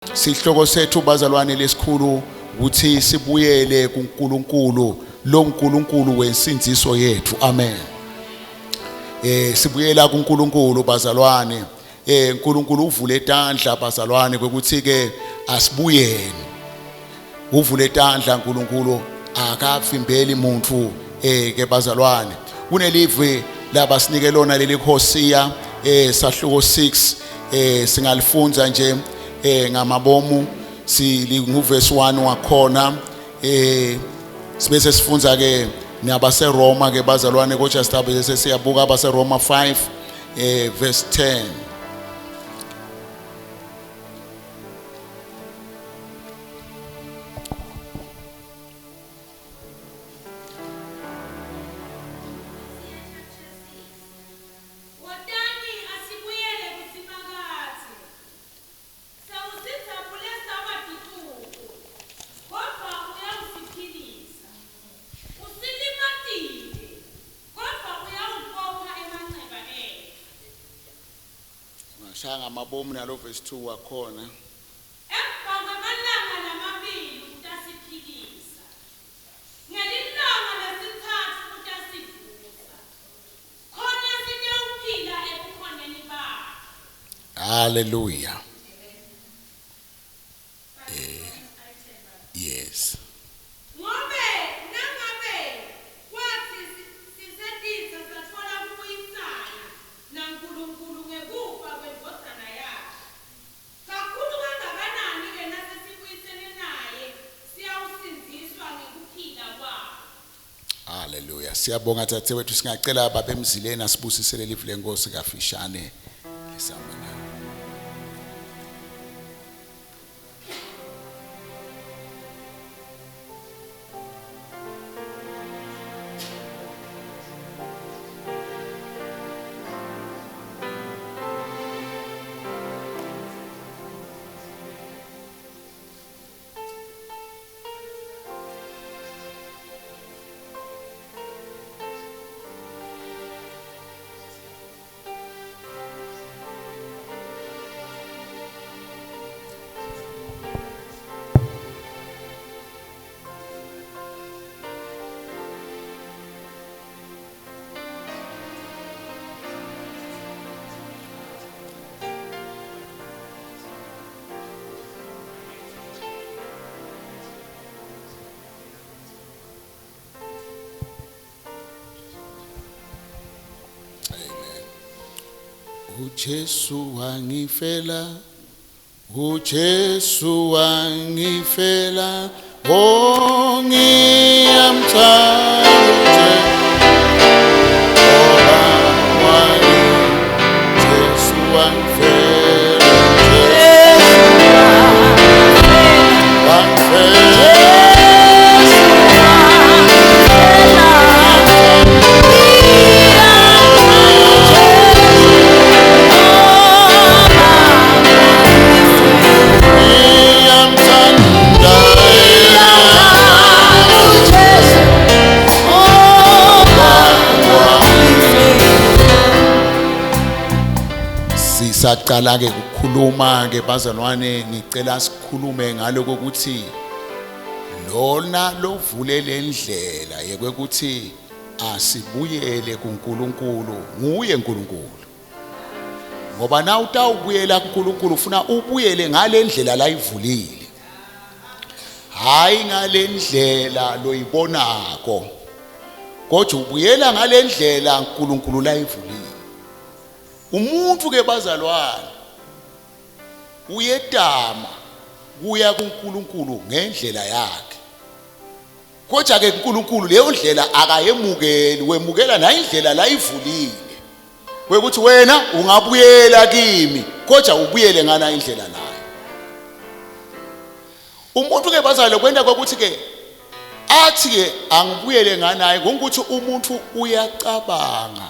Sihloko sethu bazalwane lesikhulu ukuthi sibuyele kuNkulunkulu lo nkulunkulu wensindziso yethu. Amen. Eh sibuyela kuNkulunkulu bazalwane. Eh uNkulunkulu uvule itandla bazalwane kwekuthi ke asibuyeni. Uvule itandla uNkulunkulu akavimbeli muntu eh ke bazalwane. Kunelivi laba sinike lona leli Hosea eh sahluko 6 eh singalifunza nje eh ngamabomu silinguvesi 1 wakhona eh sibe sesifunza ke nabaseRoma ke bazalwane kodwa sitabe sesiyabuka abaseRoma 5 eh verse 10. Wotani asibuyele kuSimakadze. Sewusidzabule saba ticucu, kodvwa uyawusiphilisa. Usilimatile, kodvwa uyawubopha emanceba etfu. Ungashaya ngamabomu nalo verse 2 wakhona. Emva kwemalanga lamabili utasiphilisa. Ngelilanga lesitsatfu utasivusa, khona sitewuphila ebukhoneni bakhe. Hallelujah. Eh, yes. Ngobe nangabe kwatsi sisetitsa satfola kubuyisana naNkulunkulu ngekufa kweNdvodzana yakhe, Kakhulu kangakanani-ke nasesibuyisene naye, siyawusindziswa ngekuphila kwakhe. Haleluya. Siyabonga dzadzewethu singacela babe Mzileni asibusisele livi lenkosi kafishane lesihamba nalo. Amen. uJesu wangifela uJesu wangifela oh ngiyamthanda uJesu ngoba wangi Jesu wangifela Jesu wangifela. Ngiyamthanda Sisaqala ke ukukhuluma ke bazalwane ngicela sikhulume ngaloko ukuthi lona lovule lendlela yekwekuthi asibuyele kuNkulunkulu nguye uNkulunkulu. Ngoba na utawubuyela kuNkulunkulu ufuna ubuyele ngalendlela layivulile. Hayi ngalendlela loyibonako. Kodwa ubuyela ngalendlela uNkulunkulu layivulile. Umuntu ke bazalwane uyetama kuya kuNkulunkulu ngendlela yakhe. Kodwa ke uNkulunkulu leyo ndlela akayemukeli, wemukela nayindlela layivulile. Kwekuthi wena ungabuyela kimi kodwa ubuyele ngana indlela nayo. Umuntu ke bazalwane kwenta kokuthi ke athi ke angibuyele nganaye ngokuthi umuntu uyacabanga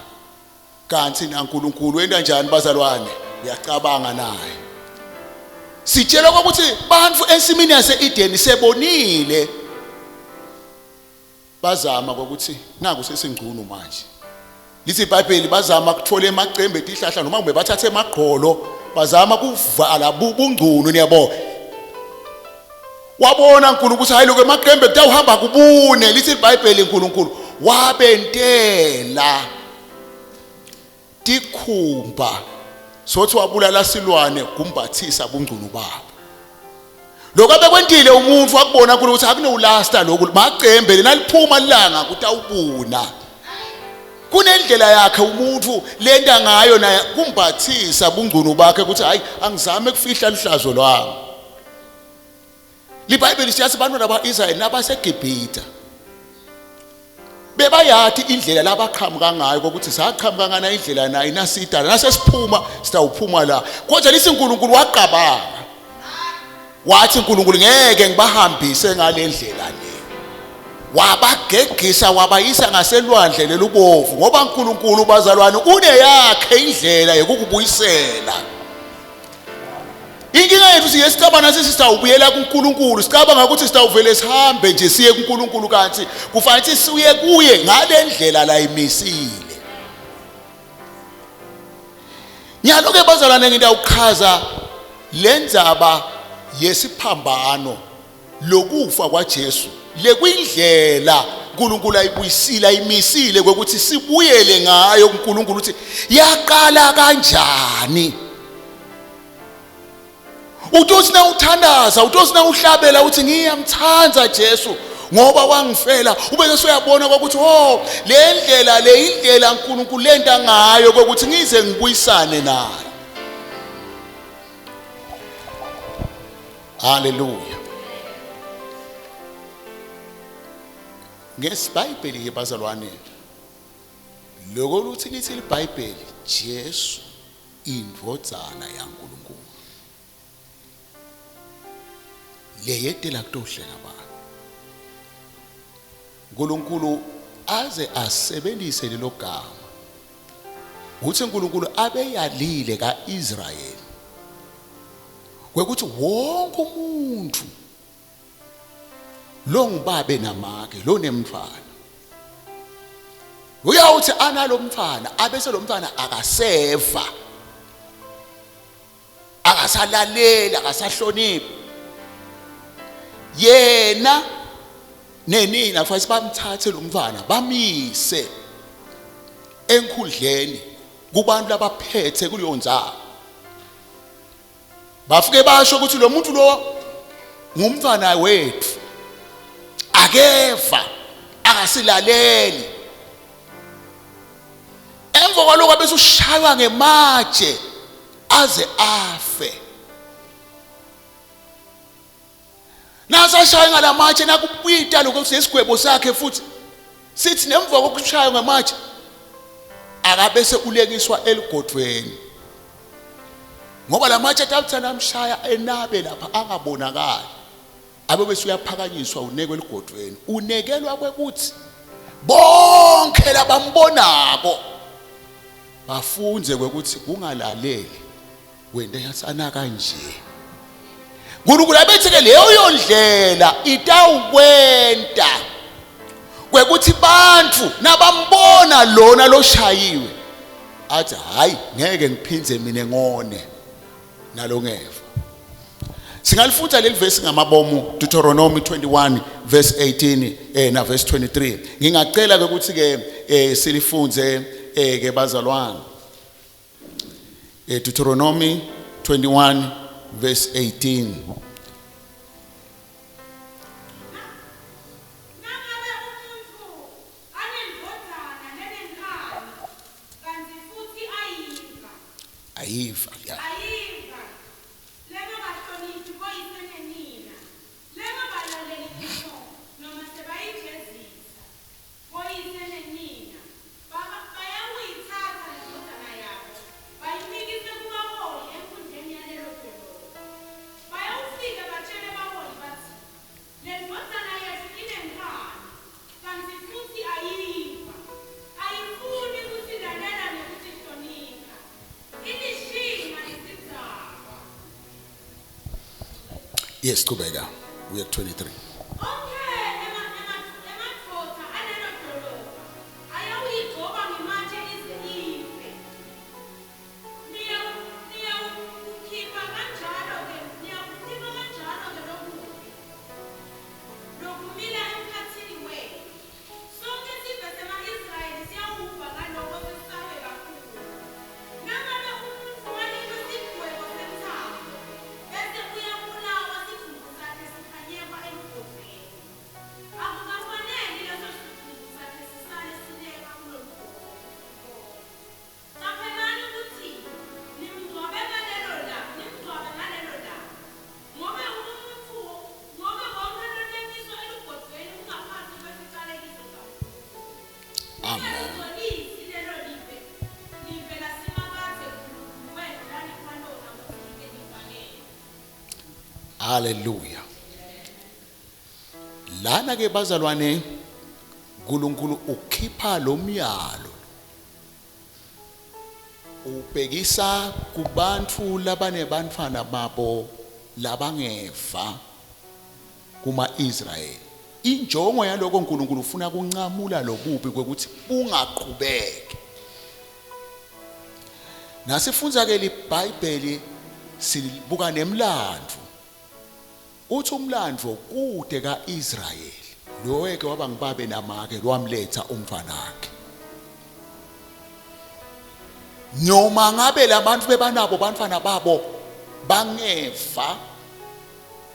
kanti naNkulunkulu wenta njani bazalwane uyacabanga naye. Sitshelwa ukuthi bantu ensimini yase-Edeni sebonile bazama ukuthi naku sesingcono manje. Lithi iBhayibheli bazama ukuthola emacembe etihlahla noma kumbe bathathe emagqolo bazama kuvala bungcono niyabo. Wabona uNkulunkulu ukuthi hayi lokho emaqembe kutawuhamba kubune, lithi iBhayibheli uNkulunkulu wabentela tikhumba sothi wabulala silwane kumbathisa bungcunu babo. Lokho abekwentile umuntu wakubona uNkulunkulu ukuthi akunowulasta lokhu, maqembe lena liphuma ilanga kutawubuna. Kunendlela yakhe umuntu lenta ngayo naye kumbathisa bungcunu bakhe ukuthi hayi angizame kufihla lihlazo lwami. LiBhayibheli siyazi abantwana ba-Israyeli nabaseGibhithe bebayati indlela labaqhamuka ngayo kokuthi saqhamuka ngana indlela nayo nasidala nasesiphuma sitawuphuma la, kodwa lithi uNkulunkulu waqabanga wathi uNkulunkulu ngeke ngibahambise ngale ndlela le, wabagegisa wabayisa ngaselwandle lelubovu, ngoba uNkulunkulu bazalwane uneyakhe indlela yokukubuyisela. Inkinga yethu siye sicabanga sithi sitawubuyela kuNkulunkulu, sicabanga ukuthi sitawuvele sihambe nje siye kuNkulunkulu, kanti kufanele siye kuye ngale ndlela la imisile. Nyalo ke bazalwane ngitawuchaza lendzaba yesiphambano lokufa kwaJesu lekwindlela uNkulunkulu ayibuyisile ayimisile kwekuthi sibuyele ngayo kuNkulunkulu, ukuthi yaqala kanjani. Uthi na uthandaza, uthi na uhlabela uthi ngiyamthanda Jesu ngoba wangifela, ube sesuyabona ukuthi oh le ndlela le indlela uNkulunkulu lenta ngayo ukuthi ngize ngibuyisane naye. Haleluya. NgesiBhayibheli ke bazalwane, lokho luthi lithi iBhayibheli Jesu indvodzana yaNkulunkulu leyetela kutohlenga abantu. uNkulunkulu aze asebenzise lelo gama uthi uNkulunkulu abeyalile kaIsrayeli kwekuthi wonke umuntu lo ngibabe namake lo nemntwana uyawuthi analomntwana abese lo mntwana akaseva, akasalaleli, akasahloniphi yena nenina, kufanele bamthathe lo mntwana bamise enkhundleni kubantu labaphethe kuleyo ndzawo, bafike basho ukuthi lo muntu lo ngumntwana wethu, akeva, akasilaleli. Emva kwaloko bese ushaywa ngematshe aze afe. Nasashaya ngalamatshe nakubita lokho kusesigwebo sakhe, futhi sithi nemva kokushaywa ngamatshe akabese ulekiswa eligodweni, ngoba lamatshe atawuthana amshaya enabe lapha angabonakali, abe bese uyaphakanyiswa unekwe eligodweni, unekelwa kwekuthi bonke labambonako bafunze kwekuthi kungalaleli wena yasana kanje. uNkulunkulu abethi ke leyo ndlela itawukwenta kwekuthi bantu nabambona lona loshayiwe athi hayi ngeke ngiphindze mina ngone nalongeva. Singalifunda leli verse ngamabomu, Deuteronomy 21 verse 18 na verse 23. Ngingacela ke ukuthi ke silifunze ke bazalwane. Deuteronomy 21 verse 18. Nangabe umuntu anendvodzana lenenkhani kantsi futsi ayiva, Ayiva ya. Ayiva lengabahloniphi boyise nenina, lengabalaleli ngisho noma sebayijezisa boyise nenina, bayawuyitsatsa lendvodzana yabo bayimikise kubaholi enkhundleni yalelo dolobha. Bayawufike batjele baholi batsi, Lendvodzana yetfu inenkhani, kantsi futsi ayiva. Ayifuni kusilalela nekusihlonipha. Ilishinga lesidzakwa. Yes, qhubeka uye ku 23. Onkhe emadvodza alelo dolobha ayawuyigcoba ngematje ize ife. Niyawukukhipha kanjalo-ke, niyawukukhipha kanjalo-ke lokubi. Haleluya. Lana ke bazalwane uNkulunkulu ukhipha lo myalo ubhekisa kubantu labanebantfwana babo labangeva kuma-Israyeli. Injongo yaloko uNkulunkulu ufuna kunqamula lobubi kwekuthi bungaqhubeki. Nasifundza ke liBhayibheli sibuka nemlandvo. Uthi umlandvo kude kaIsrayeli loweke waba ngibabe namake lwamletha umfanakhe. Noma ngabe labantu bebanabo bantfwana babo bangeva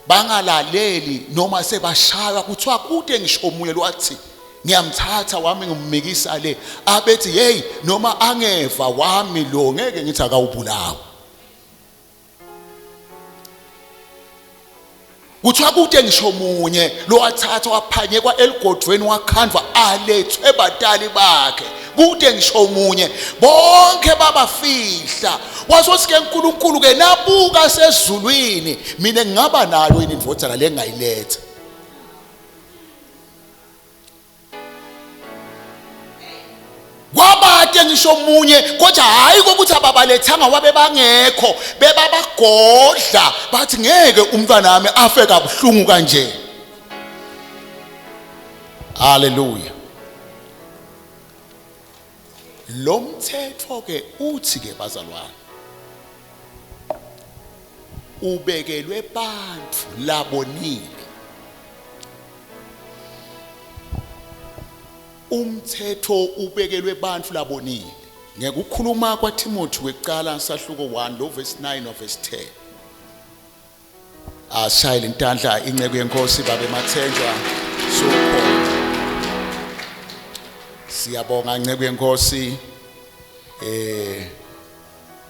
bangalaleli noma sebashaywa kuthiwa kude ngisho omunye lwathi ngiyamthatha wami ngimikisa le abethi hey noma angeva wami lo ngeke ngithi akawubulawa. Kuthiwa kude ngisho munye lowathathwa waphanyekwa eligodvweni wakhandwa alethwe batali bakhe. Kude ngisho munye bonke babafihla. Wasothi ke uNkulunkulu ke nabuka sezulwini mina ngingaba nayo yini indvodzana lengayiletha. Kwabate ngisho munye kodwa hayi kokuthi ababalethanga wabe bangekho bebabagodla bathi ngeke umntwana wami afe kabuhlungu kanje. Haleluya. Lo mthetho ke uthi ke bazalwane ubekelwe bantu labonile. Umthetho ubekelwe bantu labonile. Ngekukhuluma kwaTimothy wekuqala sahluko 1 lo verse 9 no verse 10. Ashayele intandla inceku yenkosi babe Mathenjwa sokhona. Siyabonga nceku yenkosi eh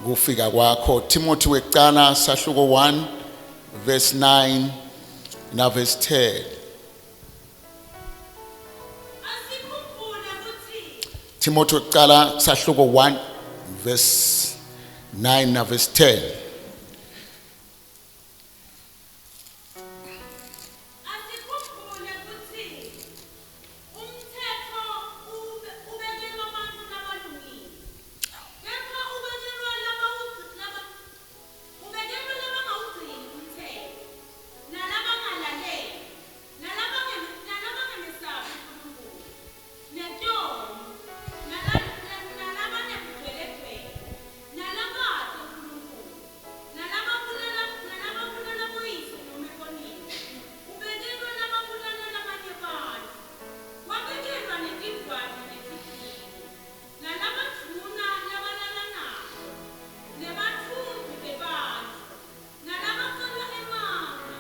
kufika kwakho. Timothy wekuqala sahluko 1 verse 9 na verse 10. Asikhumbule ukuthi Timothy wekuqala sahluko 1 verse 9 na verse 10. Asikhumbule ukuthi umthetho ubekelwa abantu labalungile. Kepha ubekelwa laba ubekelwa labangawugcini umthetho, nalabangalaleli, nalabangemesabi uNkulunkulu, netoni, nalabanebugwelegwele, nalabati uNkulunkulu, nalababulala boyise noma bonina. Ubekelwa lababulala labanye abantu. Wabekelwa netingwadla netiphingi, nalabadvuna labalalanako, nebatfumbi bebantfu, nalabakholwa emanga,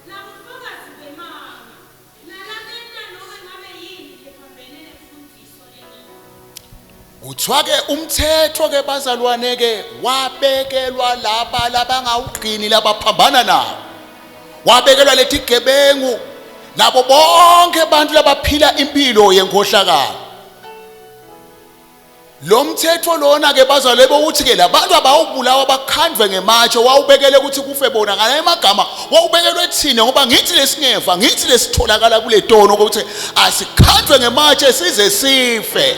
nabofakazi bemanga, nalabenta nome ngabe yini lephambene nemfundziso lengiyo. Kuthiwa ke umthetho ke bazalwane ke wabekelwa laba labangawugcini labaphambana nawo. Wabekelwa letigebengu nabo bonke abantu labaphila impilo yenkohlakalo. Lo mthetho lona ke bazalwane bowuthi ke labantu abawubulawa bakhandwe ngematshe wawubekele ukuthi kufe bona ngala emagama wawubekelwe thina ngoba ngithi lesingeva ngithi lesitholakala kule tono ukuthi asikhandwe ngematshe size sife.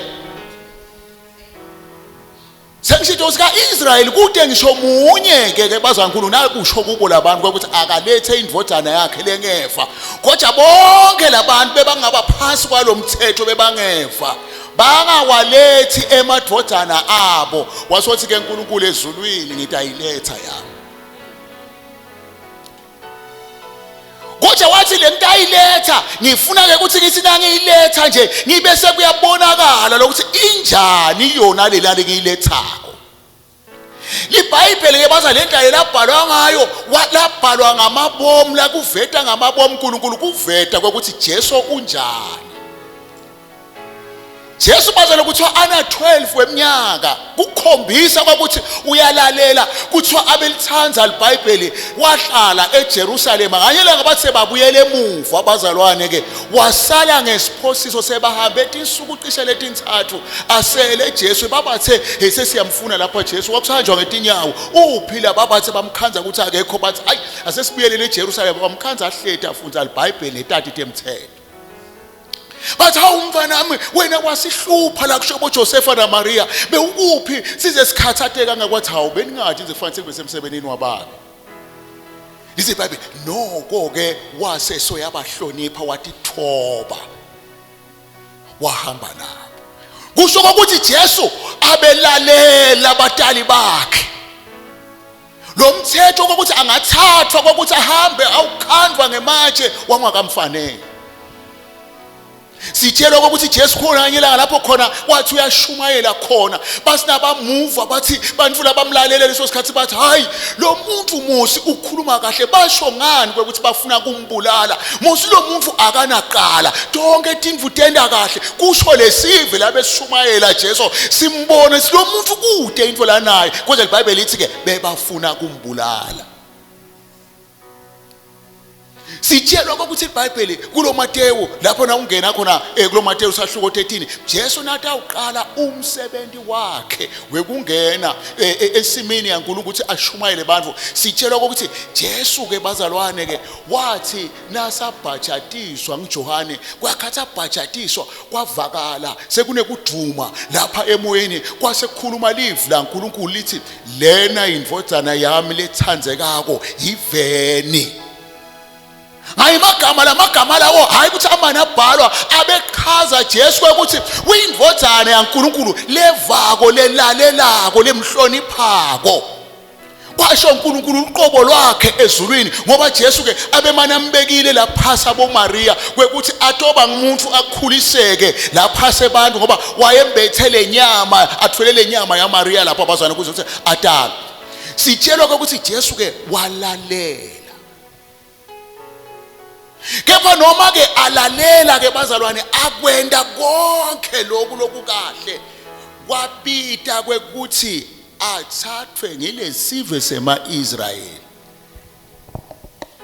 Sengisho sika-Israyeli kude ngisho munye ke ke bazankulu nakusho kubo labantu ukuthi akalethe indvodzana yakhe lengefa kodwa bonke labantu bebangaba phansi kwalomthetho bebangeva bangawalethi emadvodzana abo. Wasothi ke uNkulunkulu ezulwini ngitayiletha yami. Kodwa wathi le nto ayiletha ngifuna ke ukuthi ngithi nangiyiletha nje ngibe sekuyabonakala lokuthi injani yona lelali ngiyilethako. LiBhayibheli ke baza le ndlela labhalwa ngayo labhalwa ngamabomu lakuveta ngamabomu uNkulunkulu kuveta ukuthi Jesu unjani. Jesu bazalwa kuthiwa ana 12 weminyaka kukhombisa kwakuthi uyalalela kuthiwa abelithanda iBhayibheli wahlala eJerusalema nganye langa bathe babuyele emuva abazalwane ke wasala ngesiphosiso sebahambe tinsuku cishe letintsatfu asele Jesu babathe hey sesiyamfuna lapha Jesu kwakusanjwa ngetinyawo uphila babathe bamkhanza ukuthi akekho bathi ayi asesibuyelele eJerusalema bamkhanza ahleti afundza iBhayibheli netati temthetho bathi hawu mfanami wena wasihlupha la kusho boJosefa naMaria bewukuphi size sikhathateka kangakwathi hawu beningathi nje kufanele sekube semsebenzini wababe lithi iBhayibheli noko ke wase soyabahlonipha watithoba wahamba nabo kusho ukuthi Jesu abelalela abatali bakhe lo mthetho kokuthi angathathwa kokuthi ahambe awukhandwa ngematshe wangakamfanele sitshelwa ukuthi Jesu khona kanye ilanga lapho khona wathi uyashumayela khona basinabamuva bathi bantu labamlalele leso sikhathi bathi hayi lo muntu Mosi ukhuluma kahle basho ngani ukuthi bafuna kumbulala Mosi lo muntu akanaqala tonke tindvu tenda kahle kusho lesive labeshumayela Jesu simbone lo muntu kude into lanayo kodwa iBhayibheli lithi ke bebafuna kumbulala sitshelwa ukuthi iBhayibheli kuloMatewu lapho na ungena khona eh, kuloMatewu sahluko 13 Jesu nathi awuqala umsebenzi wakhe wekungena eh, eh, ensimini yaNkulunkulu ukuthi ashumayele abantu sitshelwa ukuthi Jesu ke bazalwane ke wathi nasabhajatiswa nguJohane kwakhathi abhajatiswa kwavakala sekunekuduma lapha emoyeni kwase kukhuluma live laNkulunkulu lithi lena indvodzana yami lethandzekako yiveni hayi magama lamagama lawo hayi ukuthi amane abhalwa abechaza Jesu ukuthi uyindvodzana yaNkulunkulu levako lelalelako lemhloniphako kwasho uNkulunkulu uqobo lwakhe ezulwini ngoba Jesu ke abemane ambekile lapha sabo Maria kwekuthi atoba ngumuntu akhuliseke lapha sebantu ngoba wayembethe lenyama athwele lenyama ya Maria lapha abazwana kuze ukuthi atala sitshelwa ukuthi Jesu ke walalela kepha noma ke alalela ke bazalwane akwenda konke lokhu lokukahle kwabita kwekuthi athathwe ngilesive sema-Israyeli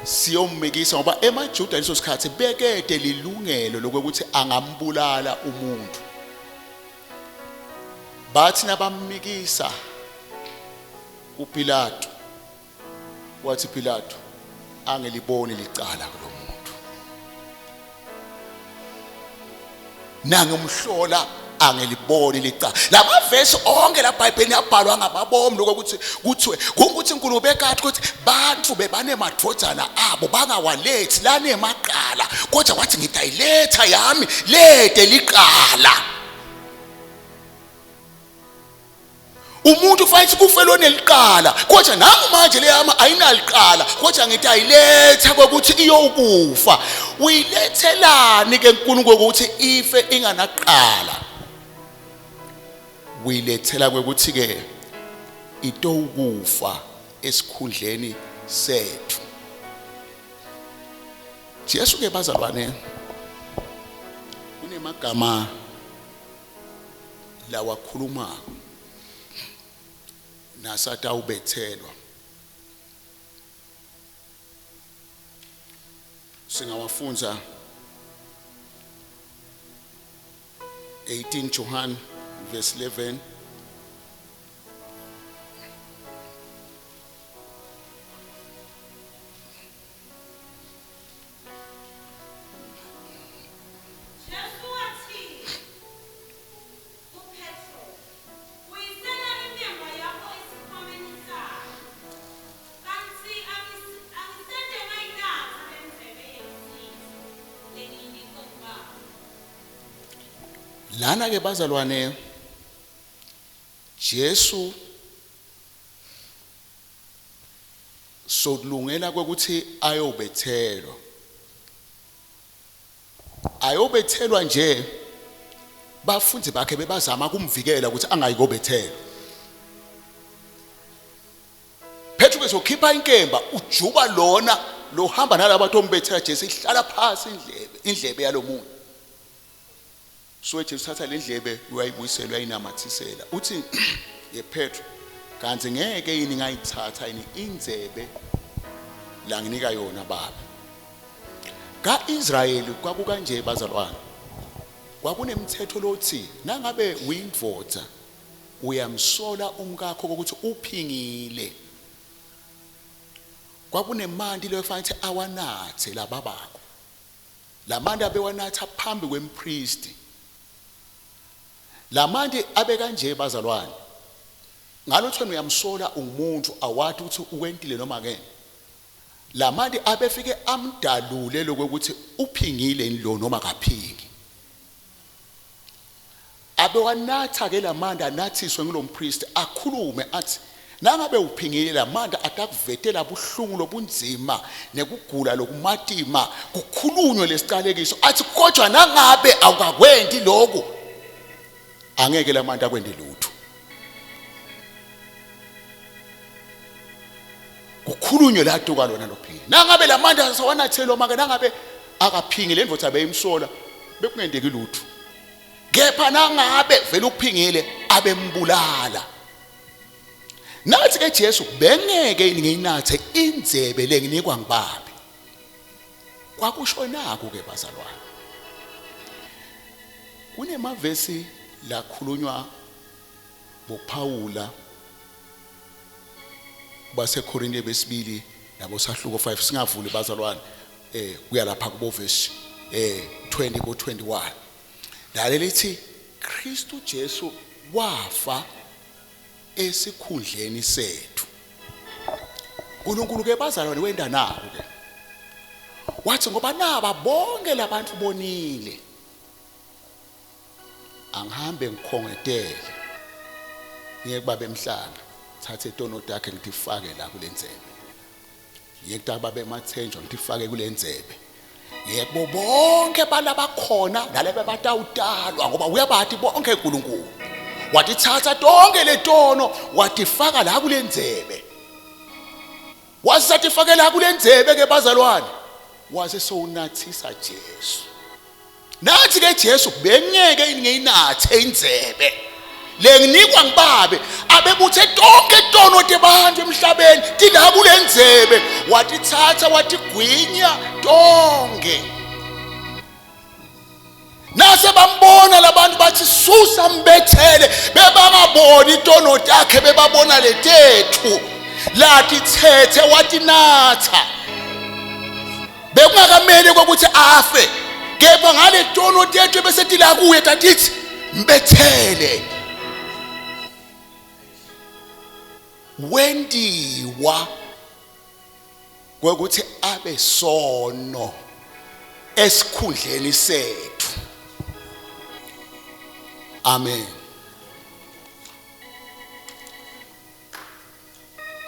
siyomikisa ngoba emaJuda leso sikhathi bekede lilungelo lokuthi angambulala umuntu bathi nabamikisa kuPilato wathi Pilato angeliboni licala kulomuntu nangimhlola angeliboni licala lamavesi onke la Bhayibhelini abhalwa ngamabomu lokho ukuthi kuthiwe kungukuthi uNkulunkulu bekathi ukuthi bantu bebanemadvodzana abo bangawalethi lanemaqala kodwa wathi ngitayiletha yami lede liqala umuntu ufanele kufe loneliqala kodwa nangu manje leyama ayinaliqala kodwa ngithi ayiletha kokuthi iyokufa uyilethelani ke uNkulunkulu ukuthi ife inganaqala uyilethela kwekuthi ke itowukufa esikhundleni sethu Jesu ke bazalwane kunemagama lawakhulumako nasatawubethelwa singawafundza 18 Johan verse 11 Jesu wathi kuPetro, Buyisela inkemba yakho esikhwameni sayo. Kantsi angisete ngayinatsa lendzebe yelusizi lengiyinikwe nguBaba. Lana ke bazalwane Jesu sokulungela kwekuthi ayobethelwa ayobethelwa nje bafundi bakhe bebazama kumvikela ukuthi angayi kobethelwa Petru ke sokhipha inkemba ujuba lona lohamba nalaba tombethela Jesu ihlala phansi indlebe indlebe yalomuntu. So Jesu uthatha le ndlebe uyayibuyisela uyayinamathisela. Uthi ye Petro, kanti ngeke yini ngayithatha yini indzebe la nginika yona baba. KaIsrayeli kwakukanje bazalwane. Kwakunemthetho lothi nangabe uyindvodza uyamsola umkakho ukuthi uphingile. Kwakunemanti lefanele awanathe lababakho. Lamanti abewanatha phambi kwempristi. Lamanti abe kanje bazalwane. Ngalothweni uyamsola umuntu awathi ukuthi ukwentile noma ke. Lamanti abefike amdalule lokuthi uphingile lo noma kaphingi. Abewanatha ke lamanti anathiswe ngilompriest akhulume athi nangabe uphingile lamandla atakuvetela buhlungu lobunzima nekugula lokumatima kukhulunywe lesicalekiso athi kodwa nangabe awukakwenti lokhu angeke lamandla akwente lutho. Kukhulunywe la tuka lona lophile nangabe lamandla sawanathelwa make nangabe akaphingi le ndvodza beyimsola bekungenteki lutho, kepha nangabe vele uphingile abembulala. Nathi ke Jesu bengeke ngiyinathe indzebe lenginikwa ngibabe. Kwakusho naku ke bazalwane. Kunemavesi lakhulunywa boPaula baseKorinte besibili nabo sahluko 5 singavuli bazalwane kuya lapha kubo verse 20 ko 21. La lelithi Kristu Jesu wafa esikhundleni sethu. uNkulunkulu ke bazalwane wenda nako ke. Wathi ngoba naba bonke labantu bonile. Angihambe ngikhongetele. Ngiye kubaba emhlanga, thathe itono takhe ngitifake la kulendzebe. Ngiye kubaba emathenjwa ngitifake kulendzebe. Ngiye kubo bonke balabakhona nalaba batawutalwa ngoba uyabathi bonke uNkulunkulu. Watithatha tonke letono watifaka la kulendzebe. Wasatifakela kulendzebe ke bazalwane. Wase sowunathisa Jesu. Nathi ke Jesu bengeke ngiyinathe indzebe lenginikwa ngibabe abebuthe tonke tono tebantu emhlabeni tila kulendzebe watithatha watigwinya tonke. Nase bambona labantu bathi susa mbethele, bebangaboni tono takhe bebabona letethu latithethe watinatha. Bekungakamele ukuthi afe, kepha ngale tono tethu bese tila kuye tatithi mbethele. Wendiwa kwekuthi abe sono esikhundleni sethu. Amen.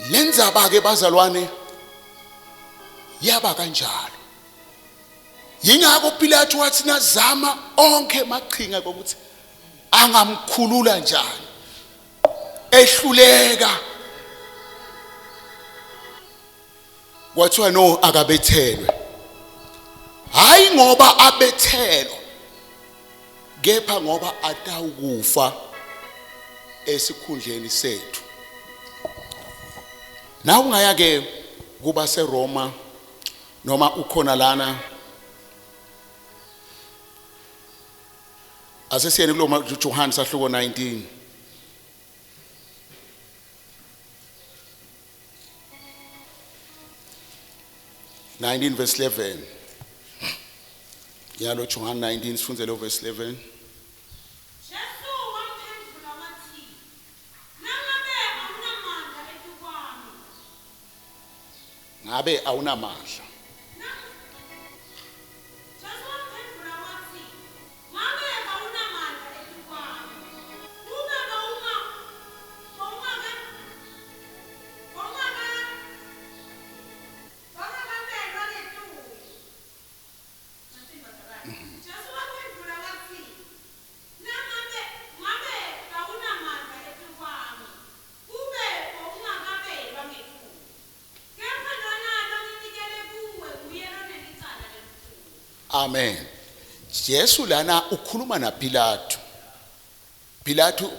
Lenzaba ke bazalwane yaba kanjalo. Yingakho Pilato wathi nazama onke amaqhinga kokuthi angamkhulula njani, ehluleka. Kwathiwa no akabethelwe. Hayi ngoba abethelwa, kepha ngoba atawukufa esikhundleni sethu. Na ungaya ke kuba seRoma noma ukhona lana, asesiyeni kulo Johannes sahluko 19. Verse 11. Yalo John 19 sifunze lo verse 11. Jesu wamphendvula wathi, nangabe awunamandla etukwami. Ngabe awunamandla. Jesu wamphendvula wathi, ngabe awunamandla etukwami. Kube bawunga bawungaka bawungaka bawungakabelwa ngetulu. Jesu wamphendvula wathi, nangabe ngabe awunamandla etukwami, kube bawungakabelwa ngetulu. Kepha lona longinikele kuwe nguye lonelicala lelikhulu. Amen. Jesu lana ukhuluma naPilato. Pilato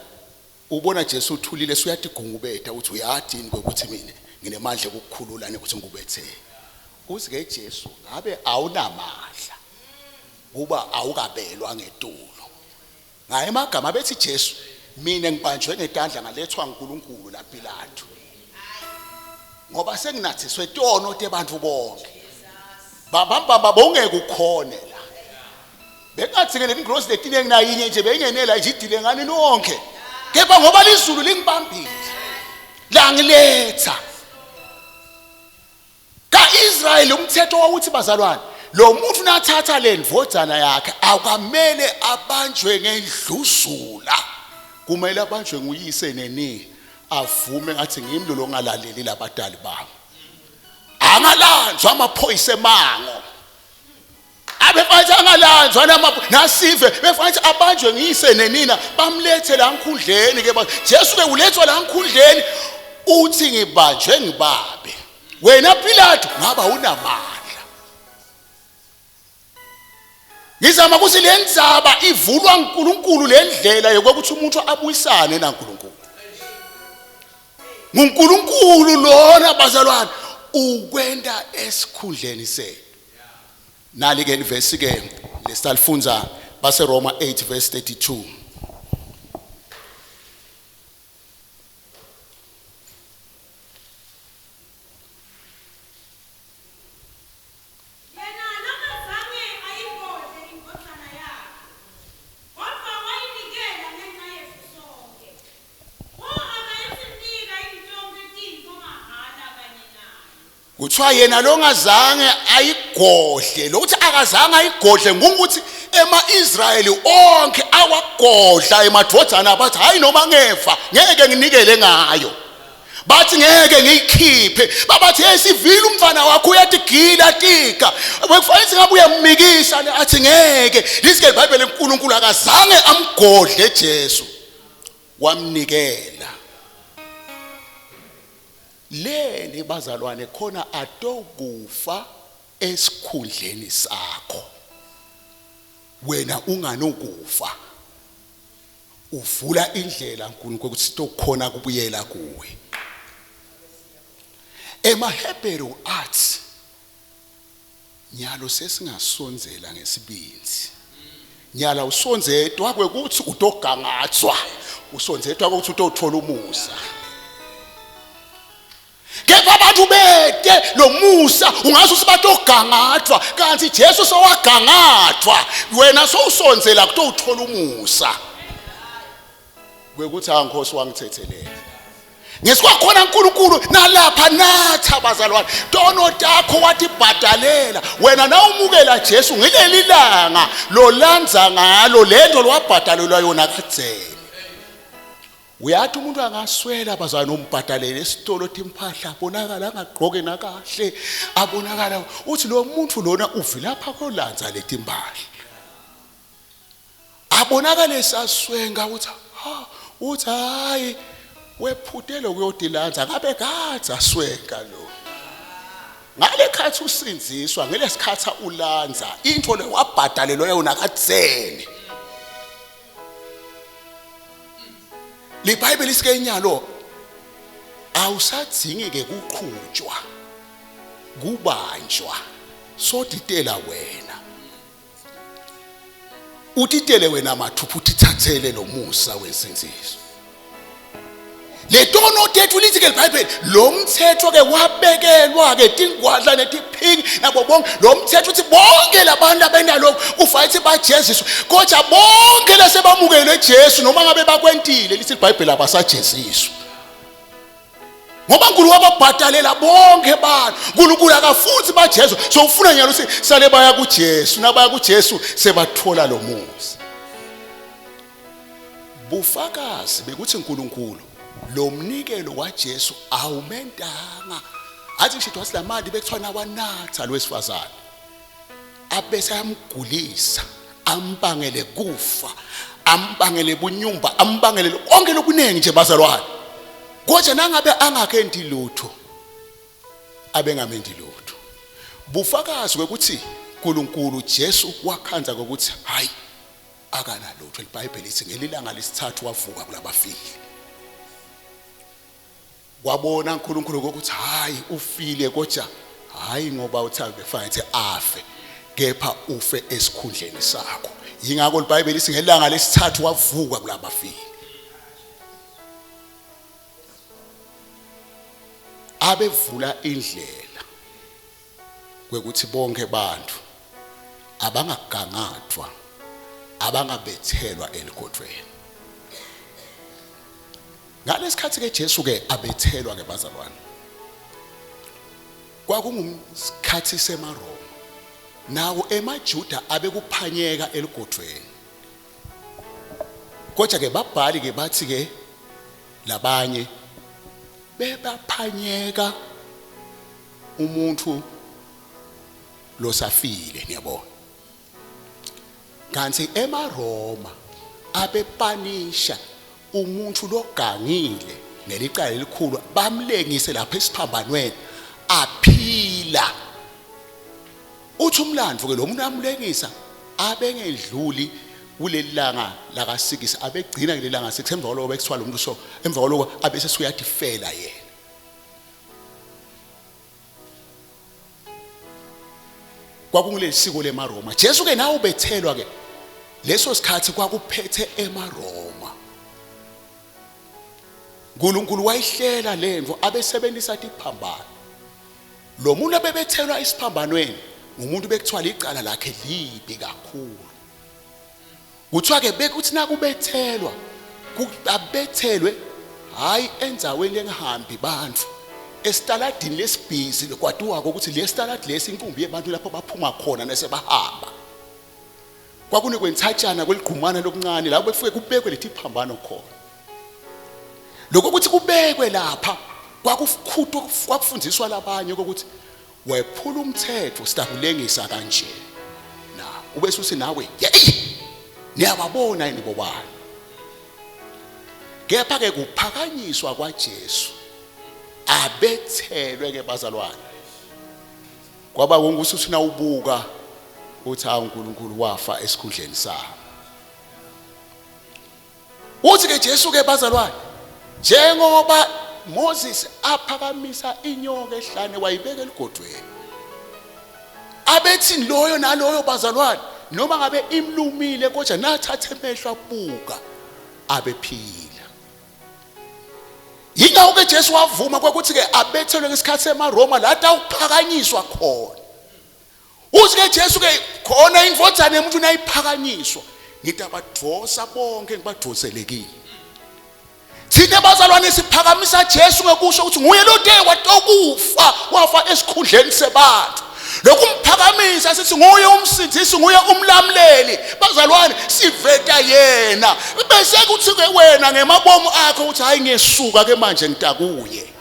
ubona Jesu uthulile suyatigungubetha uthi uyadini ukuthi mina nginemandla okukhulula nekuthi ngikubethele. Uthi ke Jesu ngabe awunamandla kuba awukabelwa ngetulo. Ngaye emagama bethi Jesu mina ngibanjwe ngetandla ngalethwa uNkulunkulu la Pilato. Ngoba senginathiswe tono tebantu bonke. Bamba bongeke ukhone la. Bengathi ke lengilosi letinengi nayinye nje beyingenela nje idile ngani nonke. Kepha ngoba lizulu lingibambile. Langiletha. KaIsrayeli umthetho wawuthi bazalwane lo muntu nathatha le ndvodzana yakhe akamele abanjwe ngendluzula kumele abanjwe nguyise nenina avume ngathi ngimi lo longalaleli labadali bami angalanjwa amaphoyisa emango abefanele angalanjwa nasive befanele abanjwe ngiyise nenina bamlethe la nkhundleni ke Jesu ke ulethwa la nkhundleni uthi ngibanjwe ngibabe wena Pilato ngaba unamandla ngizama ukuthi le ndzaba ivulwa uNkulunkulu le ndlela yokuthi umuntu abuyisane naNkulunkulu nguNkulunkulu lona bazalwane ukwenta esikhundleni sethu nali ke livesi ke lesalifunza baseRoma 8 verse 32 Yena longazange ayigodle indvodzana yakhe, kodvwa wayinikela ngenca yetfu sonkhe, pho akayusinika yini tonkhe tintfo mahhala kanye nayo? Kuthiwa yena longazange ayigodle lokuthi akazange ayigodle ngukuthi ema-Israyeli onke awagodla emadvodzana bathi hayi noma ngefa ngeke nginikele ngayo bathi ngeke ngiyikhiphe babathi hey sivile umfana wakho uyatigila tika bekufanele singabe uyamikisa le athi ngeke lithi ke iBhayibheli uNkulunkulu akazange amgodle Jesu wamnikela leni bazalwane khona atokufa esikhundleni sakho wena unganokufa uvula indlela uNkulunkulu ukuthi sitokhona kubuyela kuwe emaHebheru athi nyalo sesingasondzela ngesibindzi nyala usondzedwa kwekuthi utogangatswa usondzedwa ukuthi utothola umusa kepha abantu bete lo musa ungaze uthi batogangathwa kanti Jesu sowagangathwa wena sowusondzela kutowuthola umusa kwekuthi angikhosi wangithethelela ngesikwakhona uNkulunkulu nalapha natha bazalwane tono takho watibhadalela wena nawumukela Jesu ngileli langa lolandza ngalo lento lwabhadalelwa yona kadzeni uyathi umuntu angaswela bazalwane umbhadalele esitolo timphahla abonakala angagqoke nakahle abonakala uthi lo muntu lona uvilapha kolandza letimpahla abonakale saswenga uthi ha uthi hayi wephutele ukuyodilanza ngabe kadze aswenka lo ngale khathi usinziswa ngelesikhathi ulanza into le wabhadalelwa yona kadzeni liBhayibheli isike inyalo awusadzingi ke kuqhutshwa kubanjwa soditela wena utitele wena mathupha utithathele lo musa wensindiso letono tethu lithi ke libhayibheli lo mthetho ke wabekelwa ke tingwadla netiphingi nabo bonke lo mthetho uthi bonke labantu abenalokhu kufanele ukuthi bajeziswe kodwa bonke lasebamukele Jesu noma ngabe bakwentile lithi libhayibheli abasajeziswa ngoba uNkulunkulu wababhadalela bonke abantu uNkulunkulu akafuthi baJesu so ufuna nyalo ukuthi sale baya kuJesu nabaya kuJesu sebathola lo musa bufakazi bekuthi uNkulunkulu lo mnikelo waJesu awumentanga athi ngisho wathi lamali bekuthiwa nawanatha lwesifazane abese amgulisa ambangele kufa ambangele bunyumba ambangele konke lokuningi nje bazalwane kodwa nangabe angakenti lutho abengamendi lutho bufakazi kwekuthi uNkulunkulu Jesu wakhandza ukuthi hayi akanalutho. IBhayibheli lithi ngelilanga lesithathu wavuka kulabafile. Wabona uNkulunkulu ukuthi hayi ufile, kodwa hayi ngoba uthi befanele afe, kepha ufe esikhundleni sakho. Yingakho iBhayibheli lithi ngelanga lesithathu wavuka kulabafile. Abevula indlela kwekuthi bonke bantu abangagangathwa, abangabethelwa eligodweni. Ngalesikhathi ke Jesu ke abethelwa ke bazalwane, kwakungumsikhathi semaRoma, nawo emaJuda abekuphanyeka eligodweni. Kodwa ke babhali ke bathi ke labanye bebaphanyeka umuntu losafile, niyabona. Kanti emaRoma abepanisha umuntu logangile ngelicala elikhulu, bamlengise lapha esiphambanweni aphila. Uthi umlando ke lo muntu amlengisa abengedluli kuleli langa lakasikisi, abegcina kuleli langa 6. Emva kwaloko bekuthiwa lo muntu so, emva kwaloko abese suyadifela yena. Kwakuleli siko lemaRoma. Jesu ke nawe ubethelwa ke leso sikhathi kwakuphethe emaRoma. uNkulunkulu wayihlela lento abesebenzisa tiphambano. Lo muntu abebethelwa isiphambanweni ngumuntu bekuthiwa licala lakhe libi kakhulu. Kuthiwa ke bekuthi nakubethelwa abethelwe hayi endzaweni lengihambi bantu, esitaladini lesibhizi lekwatiwako ukuthi le sitaladi lesi inkumbi yebantu lapho baphuma khona nesebahamba. Kwakunekwenthatshana kweligqumana lokuncane lapho bekufike kubekwe lethi phambano khona. Lokho ukuthi kubekwe lapha kwakufukhutwa, kwakufundiswa labanye ukuthi wephula umthetho sitakulengisa kanje, na ube suthi nawe yeyi niyababona yini bobani. Kepha ke kuphakanyiswa kwaJesu abethelwe ke bazalwane kwaba ukuthi uthi nawubuka uthi hawu uNkulunkulu wafa esikhundleni sami. Uthi ke Jesu ke bazalwane, njengoba Moses aphakamisa inyoka ehlane wayibeka eligodweni, abethi loyo naloyo bazalwane noma ngabe imlumile kodwa nathatha emehlo abuka abephila. Yingakho ke Jesu wavuma kwakuthi ke abethelwe ngesikhathi semaRoma la tawuphakanyiswa khona. Uthi ke Jesu ke khona indvodzana yomuntu nayiphakanyiswa, ngitabadosa bonke ngibadonselekile. Thina bazalwane siphakamisa Jesu ngokusho ukuthi nguye lo te watokufa, wafa esikhundleni sebantu. Lokumphakamisa sithi nguye umsindisi, nguye umlamuleli. Bazalwane siveta yena. Bese kuthi ke wena ngemabomu akho uthi hayi ngesuka ke manje ngitakuye.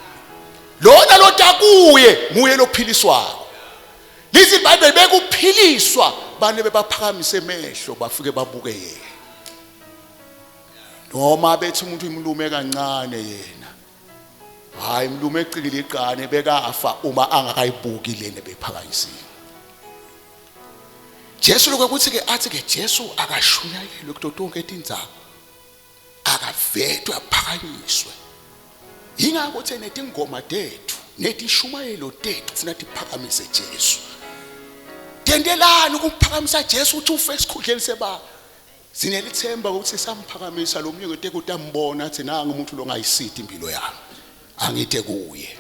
Lona lotakuye nguye lophiliswako. Lithi iBhayibheli bekuphiliswa bane bebaphakamise emehlo bafike babuke yena. Noma bethi umuntu imlume kancane yena, hayi imlume ecikile iqane bekafa uma angakayibuki lena bephakanyisiwe. Jesu lokho kuthi ke athi ke Jesu akashunyayelwe kuto tonke tindzawo, akavetwe aphakanyiswe. Yingakho uthe netingoma tethu netishumayelo tethu funa tiphakamise Jesu. Tendelani ukumphakamisa Jesu uthi ufe esikhundleni sebaba. Sinelithemba ukuthi samphakamisa lo munye ngete kutambona athi nanga umuntu lo ngayisidi impilo yami, angithe kuye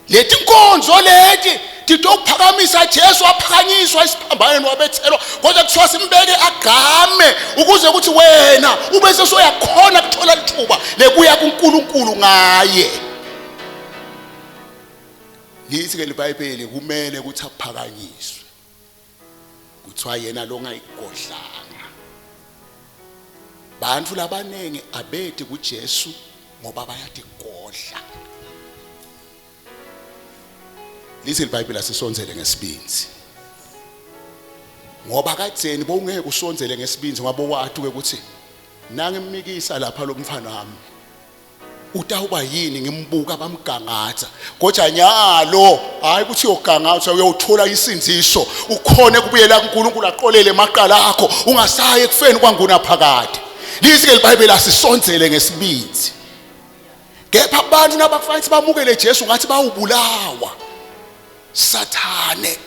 leti nkonzo leti titophakamisa Jesu aphakanyiswa esiphambanweni wabethelwa, kodwa kuthiwa simbeke agame ukuze ukuthi wena ube sesoyakhona kuthola lithuba lekuya kuNkulunkulu ngaye. Lithi ke liBhayibheli kumele ukuthi aphakanyiswe, kuthiwa yena lo ngayigodlanga. Bantu labaningi abeti kuJesu ngoba bayatigodla. Lithi iBhayibheli asisondzele ngesibindzi, ngoba kadzeni bowungeke usondzele ngesibindzi ngoba bowati ukuthi nangimikisa lapha lo mfana wami Utawuba yini ngimbuka bamgangatha kodwa nyalo hayi ukuthi uyogangatha uyothola isindiso ukhone kubuyela kuNkulunkulu aqolele emaqala akho ungasayi ekufeni kwanguna phakade. Lithi ke iBhayibheli asisondzele ngesibindi. Kepha abantu nabakufanele bamukele Jesu ngathi bawubulawa. Sathane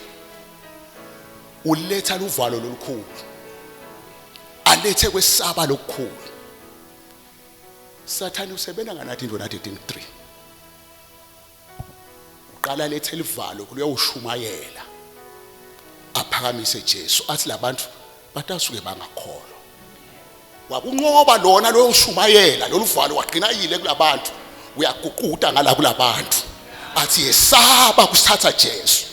uletha luvalo lolukhulu. Alethe kwesaba lokukhulu. Sathane usebenza nganathi into nathi 3. Uqala lethe livalo kuyowushumayela. Aphakamise Jesu athi labantu batasuke bangakholwa. Wakunqoba lona loyo ushumayela lolu valo wagcina yile kulabantu uyaguquta ngala kulabantu athi yesaba kusithatha Jesu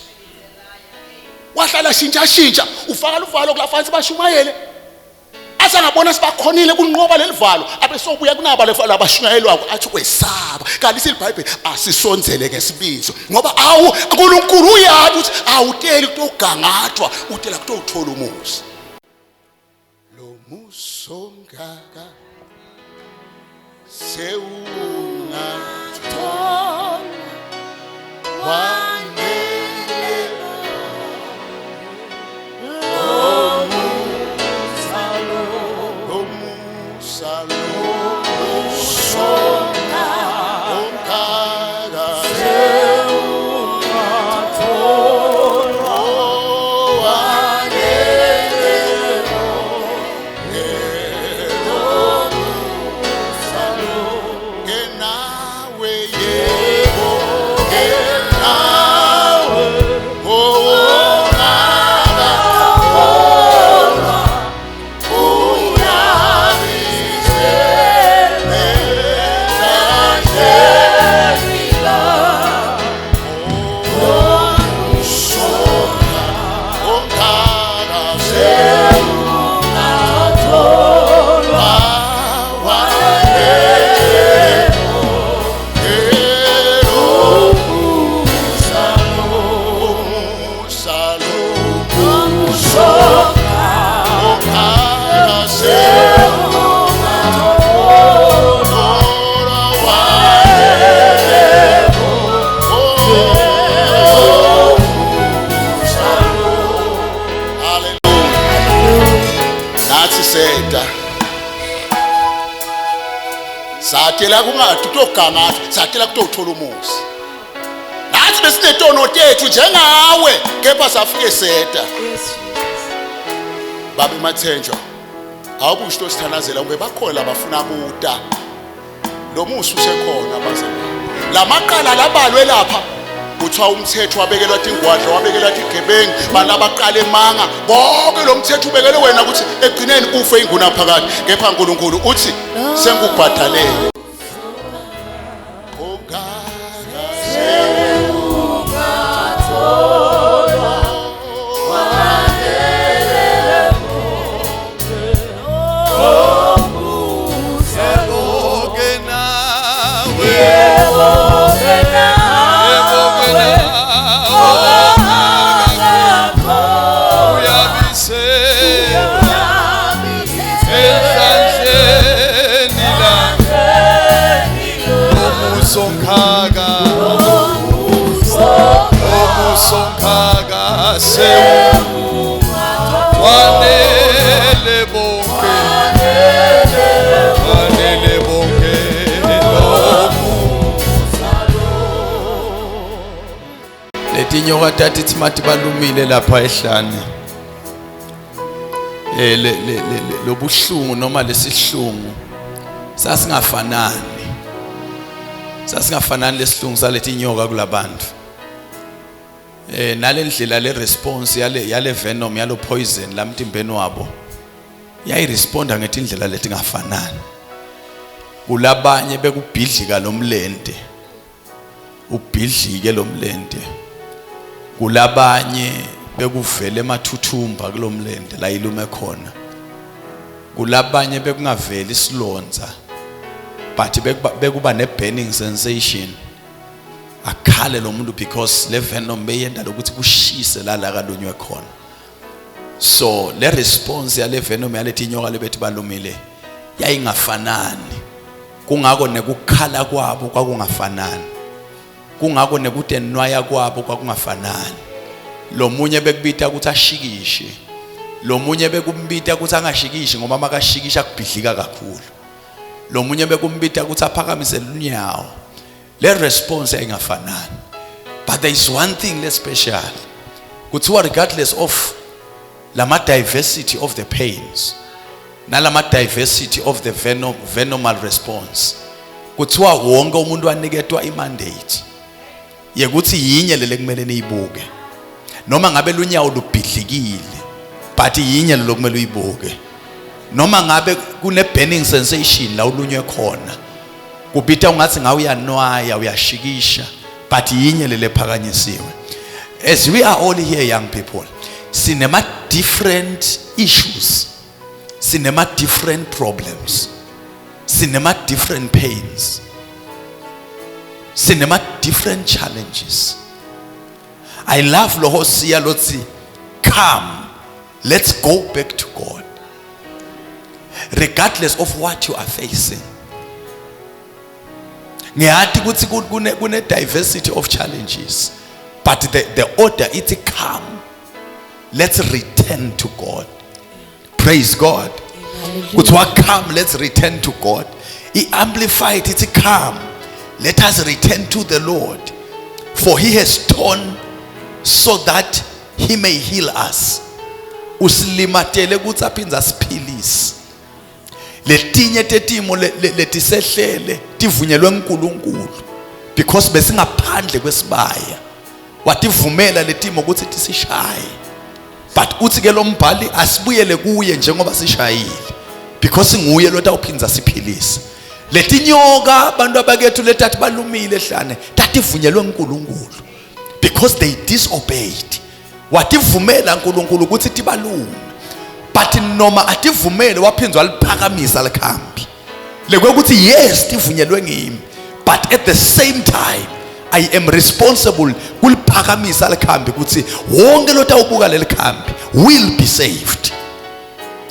wahlala shintsha shintsha ufaka luvalo kulafansi bashumayele athi angabona sibakhonile kunqoba leli valo abesobuya kunaba labashunyayelwako athi kwesaba kanti silibhayibheli asisondzele ngesibizo ngoba awu uNkulunkulu uyazi ukuthi awuteli kutogangathwa utela kutowuthola umuzi lo musongaka sewungathola wanele lo musa lo musa lo musongaka sewungathola wanele Ngenawe yebo ngenawe Nathi seda satela kungathi kutogangatha satela kutothola umuzi nathi besinetono tethu njengawe kepha safike seda baba emathenjwa awubusho into sithandazela ube bakhona labafuna kuta lo musa usekhona bazalwane lamaqala labalwe lapha kuthiwa umthetho wabekelwa tingwadla wabekelwa tigebengu bantu abaqala emanga konke lo mthetho ubekelwe wena ukuthi ekugcineni ufe inguna phakathi kepha uNkulunkulu uthi sengikubhadalele Wanele bonke wanele bonke Letinyoka tatithi mati balumile lapha ehlane eh le lobuhlungu noma lesihlungu sasingafanani sasingafanani lesihlungu saletinyoka kulabantu eh nalendlela le response yale yale venom yalo poison lamtimbeni wabo yayiresponda ngetindlela letingafanani kulabanye bekubhidlika lomlente ubhidlike lomlente kulabanye bekuvele emathuthumba kulomlente la ilume khona kulabanye bekungaveli isilonza but bekuba, bekuba ne burning sensation akhale lo muntu because le venom beyenda lokuthi kushise la la kalunywe khona so le response yale venom yalethi inyoka lebethi balumile yayingafanani. Kungako nekukhala kwabo kwakungafanani, kungako nekutenwaya kwabo kwakungafanani. Lomunye bekubita ukuthi ashikishe, lomunye bekumbita ukuthi angashikishi ngoba makashikisha kubhidlika kakhulu, lomunye bekumbita ukuthi aphakamise lunyawo. Le response ayingafanani, but there is one thing le special. Kuthiwa regardless of lama diversity of the pains nalama diversity of the venomal response, kuthiwa wonke umuntu waniketwa imandate yekuthi yinye lele kumele niyibuke, noma ngabe lunyawo lubhidlikile, but yinye lelo kumele uyibuke, noma ngabe kune burning sensation la ulunywe khona, kubita ungathi ngawe uyanwaya, uyashikisha, but yinye lele phakanyisiwe. As we are all here, young people, sinema different issues, sinema different problems, sinema different pains, sinema different challenges. I love lo Hosea lothi, "Come, let's go back to God." Regardless of what you are facing, ngiyati ukuthi kune diversity of challenges, but the order ithi, "Come, let's return to God." Praise God. Kuthiwa, "Come, let's return to God." I-Amplified ithi, "Come, let us return to the Lord, for he has torn so that he may heal us." Usilimatele ukuthi aphindze asiphilise. Letinye tetimo letisehlele tivunyelwe uNkulunkulu because besingaphandle kwesibaya, wativumela letimo ukuthi tisishaye. But uthi ke lo mbhali asibuyele kuye njengoba sishayile, because nguye lo tawuphinza siphilise. Letinyoka abantu abakethu letathi balumile ehlane tativunyelwe uNkulunkulu because they disobeyed. Wativumela uNkulunkulu ukuthi tibalume, but noma ativumele, waphinzwa aliphakamisa likhambi lekwekuthi, yes, tivunyelwe ngimi, but at the same time I am responsible kuliphakamisa likhambi ukuthi wonke lotawubuka leli khambi will be saved.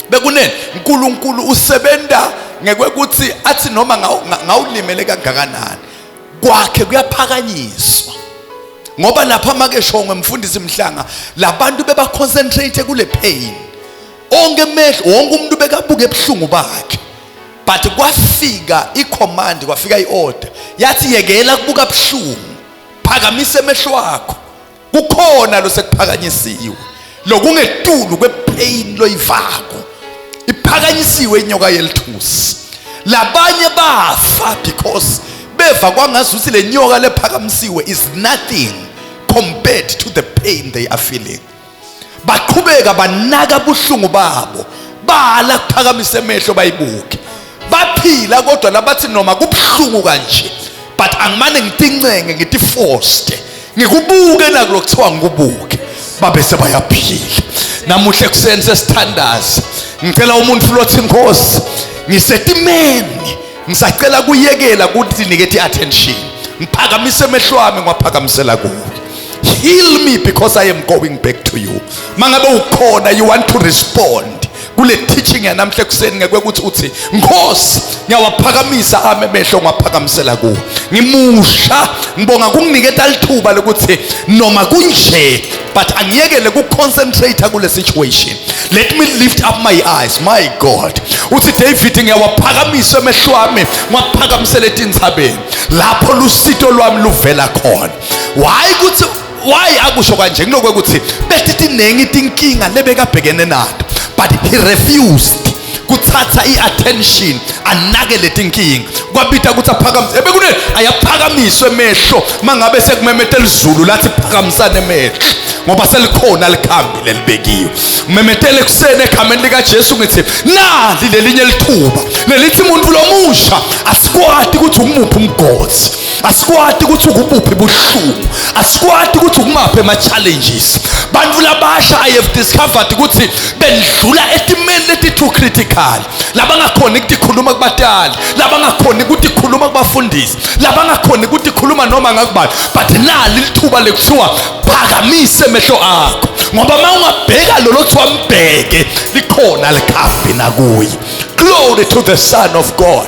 Bekunene uNkulunkulu usebenta ngekwekuthi athi noma ngawulimele kangakanani, kwakhe kuyaphakanyiswa, ngoba lapha make shongwe mfundisi Mhlanga, labantu beba concentrate kule pain, onke emehlo, wonke umuntu bekabuka ebuhlungu bakhe. But kwafika icommand, kwafika iorder yathi, "Yekela kubuka buhlungu, phakamisa emehlo akho, kukhona lo sekuphakanyisiwe lokungetulu kwepain loyivako." Iphakanyisiwe inyoka yelithusi. Labanye bafa because beva kwangazuthi le nyoka lephakamisiwe is nothing compared to the pain they are feeling. Baqhubeka banaka buhlungu babo, bala kuphakamisa emehlo bayibuke. Baphila, kodwa labathi noma kubuhlungu kanje, but angimane ngitincenge, ngithi forced ngikubuke nakulo kuthiwa ngikubuke, babe sebayaphila. Namuhla ekuseni sesithandaza, ngicela umuntu lothi, "Nkosi, ngisetimeni, ngisacela kuyekela ukuthi nikethe attention, ngiphakamise emehlo ami ngiwaphakamisela kuwe. Heal me because I am going back to you." Mangabe ukhona, you want to respond kule teaching yanamhla ekuseni ngekwekuthi uthi, "Nkosi, ngiyawaphakamisa ami emehlo ngiwaphakamisela kuwe, ngimusha, ngibonga kunginiketa lithuba lokuthi noma kunje, but angiyekele kuconcentrate kule situation. Let me lift up my eyes, my God." Uthi David, "Ngiyawaphakamisa emehlo ami ngiwaphakamisele etintsabeni lapho lusito lwami luvela khona." Why kuthi, why akusho kanje? Kuloko ukuthi bethi tinengi tinkinga lebekabhekene nato, but he refused kuthatha i-attention anake letinkinga. Kwabita ukuthi aphakamise ebekune ayaphakamiswe emehlo mangabe sekumemetela izulu lathi, "Phakamisane emehlo ngoba selikhona likhambi lelibekiwe." Memetele ekuseni egameni likaJesu, ngithi nali lelinye lithuba lelithi umuntu lomusha, asikwati ukuthi umuphi umgodzi, asikwati ukuthi ukubuphi buhlungu, asikwati ukuthi ukumaphi ema-challenges. Bantu labasha, I have discovered ukuthi bendlula etimeni leti-too critical, labangakhoni ukutikhuluma kubatali, labangakhoni ukutikhuluma kubafundisi, labangakhoni ukutikhuluma noma ngakubani. But nali lithuba lekuthiwa phakamise emehlo akho, ngoba uma ungabheka lolo kuthiwa mbheke, likhona likhambi nakuye. Glory to the Son of God.